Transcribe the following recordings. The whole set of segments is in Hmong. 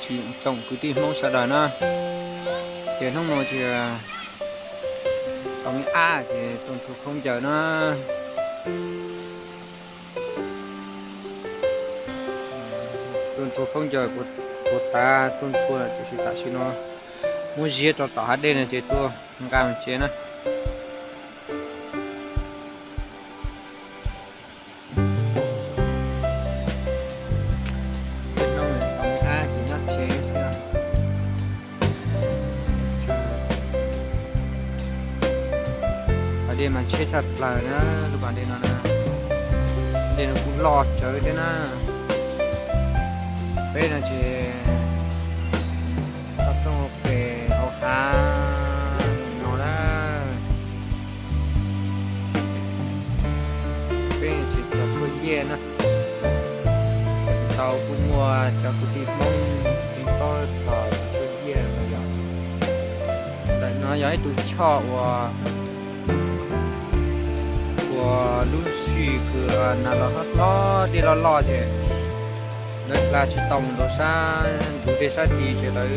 Tsoom kwv tij Hmoob sawv daws na, ces hnub no ces tau me ab ces tuaj ntxhua khaub ncaws na. Tuaj ntxhua khaub ncaws, puas tas tuaj ntxhua lawm tiam sis tam sim no muab ziab rau tom hav dej no ces tuaj nqa mus tsev na. Pas dej mas tsheb tshaj plaws na, lub pas dej no na. Dej no kuj loj tsawv thiab na. Peb no ces tau rooj pem hauv hav no na. Peb tsis txog tshuaj yiaj na. Tau kuj muaj cov kwv tij Hmoob ceev tau txog tshuaj yiaj no yog, ntawm no yog ib tug choj uas, uas lub sij hawm nag los hlob hlob dej loj loj ces lawv hla tsis tau mus rau sab ntug dej sab tid ces lawv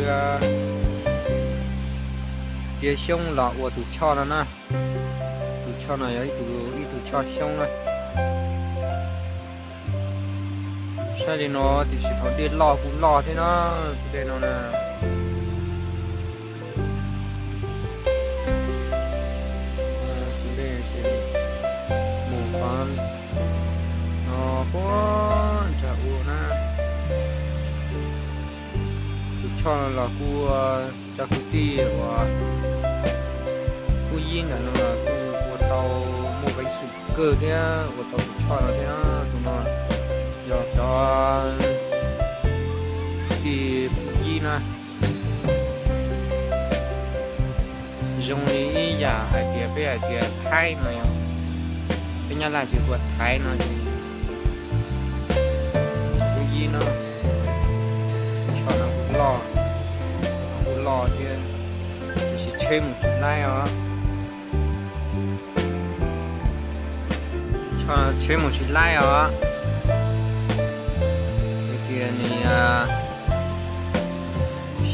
cia xyoob los ua tus choj no na. Tus choj no yog ib tug, ib tug choj xyoob na. Saib li no tiam sis thaum dej loj kuj loj thiab na, tus dej no na. Tus dej mus qhov no puag nrag ua na. Tus choj no los kuj cov kwv tij uas Phuj Yib ntawm no los kuj ua tau muaj peev xwm kawg thiab ua tau tus choj no thiab. Tus no yog cov kwv tij Phuj Yib na. Zoo li ib yam hais tias peb hais tias Thaib no yog, peb Nyab Laj ces hu ua Thaib no ces Phuj Yib no. Choj no kuj loj, kuj loj thiab, tiam sis tsheb mus tsis laib os. Choj tsheb mus tsis laib os. Hais tias nws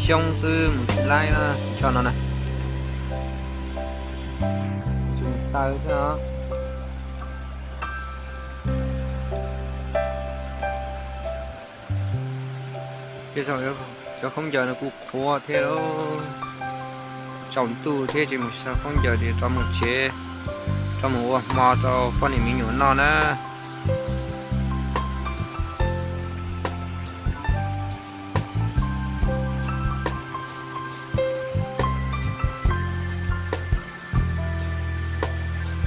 xyoob xwb mus tsis laib na, choj no na. Tsis mus taw xwb os. Ces cov khaub ncaws no kuj qhuav thiab lauj. Tsaus ntuj thiab ces mus xyaw khaub ncaws ces rov mus tsev, rov mus ua hmo rau poj niam me nyuam noj na.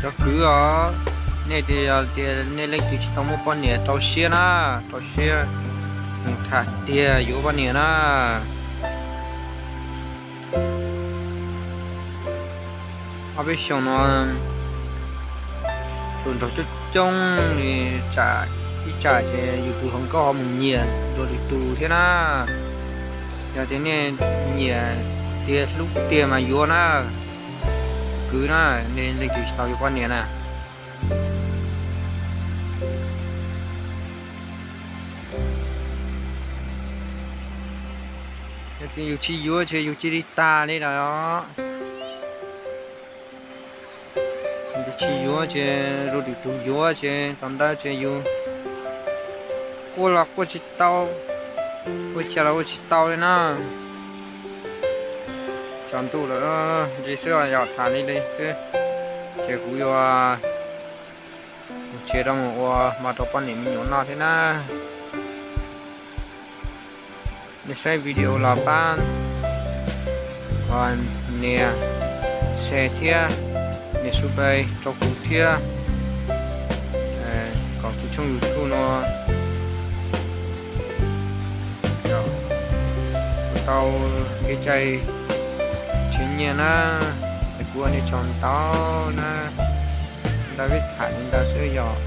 Cov kwv os, nej tias, tias nej leej twg tsis tau muaj poj niam rau siab na, rau siab mus tham tiag yuav poj niam na. Ob peb xyoos no tus nraug coob coob li, tsam ib tsam ces yus tus hluas nkauj ho mus nyiam dua lwm tus thiab na. Yog tias nej nyiam tiag hlub tiag mas yuav na, kwv na, nej leej twg tsis tau yuav poj niam na. Yog tias yus tsis yuav ces yus cia li tas li lawm os. Yus tsis yuav ces dua lwm tus yuav ces thaum ntawd ces yus quaj los quaj tsis tau, ua cas los ua tsis tau li na. Tsaus ntuj lawm, li xwb yog tham li li xwb, ces kuv yuav mus tsev rau mus ua hmo rau poj niam me nyuam noj thiab na. Nej saib video los pab nias share thiab nias subscribe rau kuv thiab, kom kuv tshooj YouTube no tau kev cai tsheb nyiaj na. Es kuv ua nej tsaug ntau na, ntawd peb tham li ntawd xwb yog.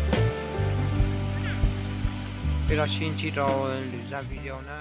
Peb los sib ntsib rau lwm zaj video na.